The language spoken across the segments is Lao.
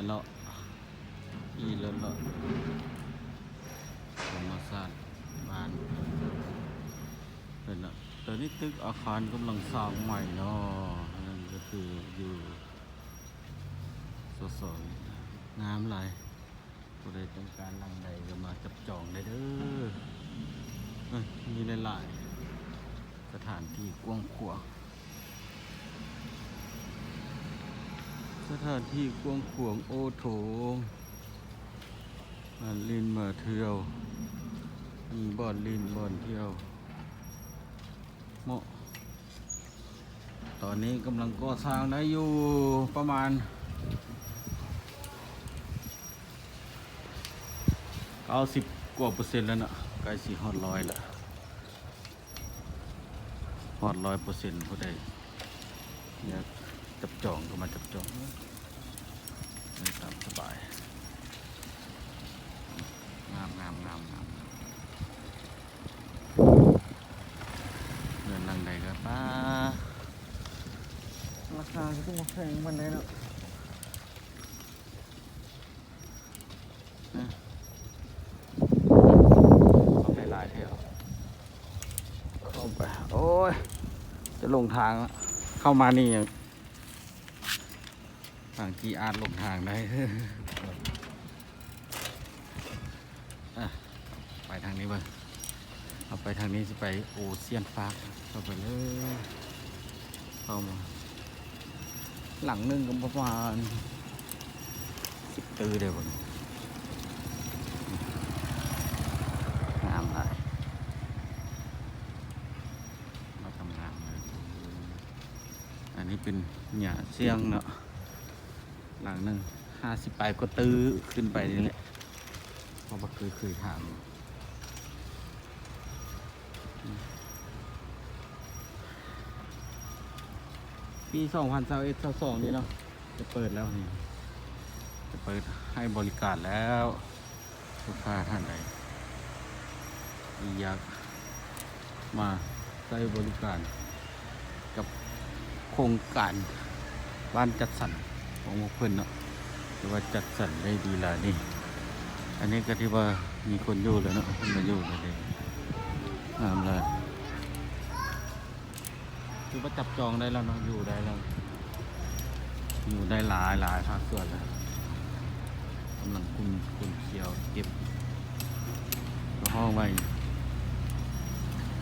ເລາະ ຂີ່ລົດເລາະ ທຳມະຊາດບ້ານເພິ່ນເນາະ. ຕອນນີ້ຕຶກອາຄານກຳລັງສ້າງໃໝ່ເນາະ. ນັ້ນກໍຄືຢູ່ ສສ ງາມຫຼາຍ. ຜູ້ໃດຕ້ອງການຫຼັງໃດກໍມາຈັບຈອງໄດ້ເດີ. ເອີ ມີຫຼາຍໆ ສະຖານທີ່ກວ້າງຂວາງ ສະຖານທີ່ກວ້າງຂວາງໂອໂຖງ ມາຫຼິ້ນມາທ່ຽວ ມີບ່ອນຫຼິ້ນບ່ອນທ່ຽວເໝາະ. ຕອນນີ້ກຳລັງກໍ່ສ້າງໄດ້ຢູ່ປະມານເກົ້າສິບກວ່າເປີເຊັນແລ້ວເນາະ ໃກ້ຊິຮອດຮ້ອຍແລ້ວ ຮອດຮ້ອຍເປີເຊັນ. ຜູ້ໃດຢາກຈັບຈອງກໍມາຈັບຈອງໄດ້ຕາມສະບາຍ. ງາມໆໆໆ ເຮືອນຫຼັງໃດກໍປ້າ ລາຄາກໍບໍ່ແພງປານໃດເນາະ. ເຂົ້າໄປຫຼາຍແຖວ ເຂົ້າໄປ ໂອ້ຍ ຈະຫຼົງທາງ ເຂົ້າມານີ້ຫຍັງ ບາງທີອາດຫຼົງທາງໄດ້. ອ່ະ ໄປທາງນີ້ເບິ່ງ ເອົາໄປທາງນີ້ຊິໄປໂອຊຽນປາກ ເຂົ້າໄປເລີຍ ເຂົ້າມາ ຫຼັງໜຶ່ງກໍປະມານສິບຕື້ໄດ້ບໍ່ນີ້. ງາມຫຼາຍ ມາທຳງານເລີຍ. ອັນນີ້ເປັນຫຍ້າຊຽງເນາະ ຫຼັງໜຶ່ງຫ້າສິບປາຍກວ່າຕື້ຂຶ້ນໄປນີ້ແຫຼະ ເພາະວ່າເຄີຍ ເຄີຍຖາມ ປີສອງພັນຊາວເອັດ ຊາວສອງນີ້ເນາະ ຈະເປີດແລ້ວນີ້ ຈະເປີດໃຫ້ບໍລິການແລ້ວ. ລູກຄ້າທ່ານໃດທີ່ຢາກມາໃຊ້ບໍລິການກັບໂຄງການບ້ານຈັດສັນຂອງພວກເພິ່ນເນາະ ຖືວ່າຈັດສັນໄດ້ດີຫຼາຍນີ້. ອັນນີ້ກໍຖືວ່າມີຄົນຢູ່ແລ້ວເນາະ ເພິ່ນມາຢູ່ແລ້ວເດ້ ງາມຫຼາຍ. ຖືວ່າຈັບຈອງໄດ້ແລ້ວເນາະ ຢູ່ໄດ້ແລ້ວ ຢູ່ໄດ້ຫຼາຍໆພາກສ່ວນແລ້ວ ກຳລັງຂຸ້ນ ຂຸ້ນເຂ້ຽວເກັບ ກໍຫ້ອງໄວ້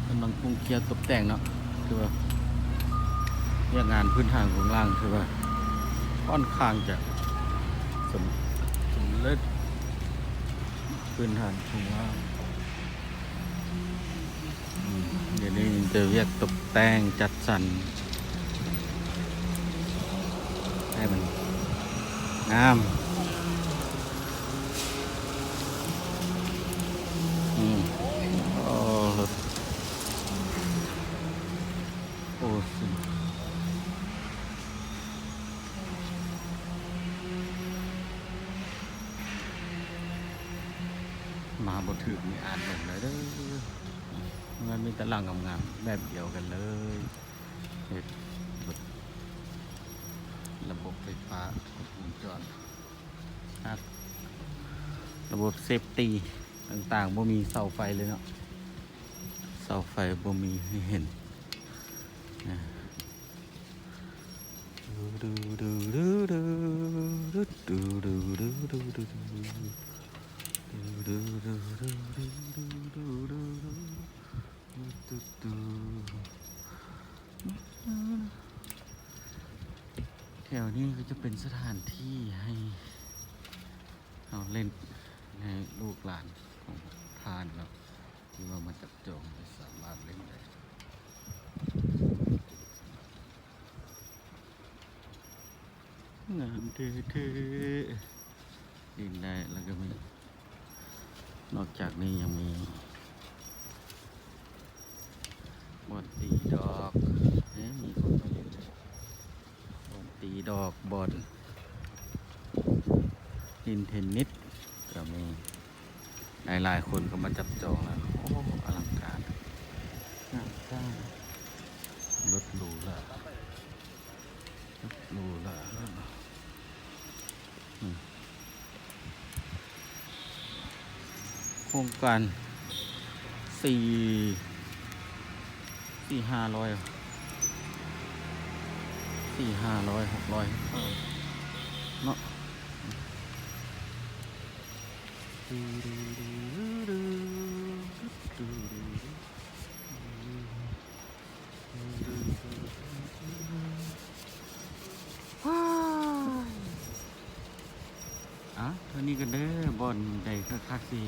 ກຳລັງຂຸ້ນເຂ້ຽວຕົບແຕ່ງເນາະ. ຖືວ່າວຽກງານພື້ນຖານໂຄງລ່າງຖືວ່າຂ້ອນຂ້າງຈະສຳ ສຳເລັດ ພື້ນຖານໂຄງລ່າງ. ອືມ ດຽວນີ້ມີແຕ່ວຽກຕົບແຕ່ງຈັດສັນໃຫ້ມັນງາມ. ອືມ ໂອ້ ໂອ້ ມາບໍ່ຖືກນີ້ອາດຫຼົງໄດ້ເດີ. ມັນມີແຕ່ຫຼັງງາມໆແບບດຽວກັນເລີຍ ເຮັດ ລະບົບໄຟຟ້າຄົບວົງຈອນ ລະບົບເຊຟຕີຕ່າງໆ ບໍ່ມີເສົາໄຟເລີຍເນາະ ເສົາໄຟບໍ່ມີໃຫ້ເຫັນ. ແຖວນີ້ກໍຈະເປັນສະຖານທີ່ໃຫ້ເຮົາເຫຼັ້ນ ໃຫ້ລູກຫຼານຂອງທ່ານເນາະ ທີ່ວ່າມາຈັບຈອງໄດ້ ສາມາດເຫຼັ້ນໄດ້. ງາມເທ່ໆ ຫຼິ້ນໄດ້ ແລ້ວກໍມີ ນອກຈາກນີ້ຍັງມີບ່ອນຕີດອກ ເອີ ມີຄົນມາຫຼິ້ນ ບ່ອນຕີດອກ ບ່ອນຫຼິ້ນເທນນິສກໍມີ. ຫຼາຍໆຄົນກໍມາຈັບຈອງແລ້ວ. ໂອ້ ອະລັງການງານສ້າງ ລົດຫຼູຫຼາ ລົດຫຼູຫຼາ. ອືມ ໂຄງການສີ່ ສີ່ຫ້າຮ້ອຍ ສີ່ຫ້າຮ້ອຍ ຫົກຮ້ອຍເນາະ. ອ້າວ ເທົ່ານີ້ກັນເດີ ບ່ອນໃດຄັກໆ ຊິ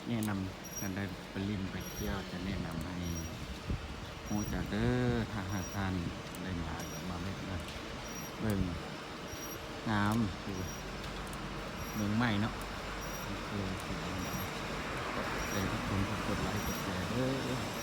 ແນະນຳກັນ ໄດ້ໄປຫຼິ້ນໄປທ່ຽວ ຈະແນະນຳໃຫ້ຮູ້ຈັກເດີ. ຖ້າຫາກທ່ານໄດ້ມາ ກໍມາແວະເບິ່ງ ງາມ ຄືເມືອງໃໝ່ເນາະ. ໂອເຄ ເປັນຈັ່ງໃດ ໃຫ້ທຸກຄົນກົດໄລກົດແຊເດີ.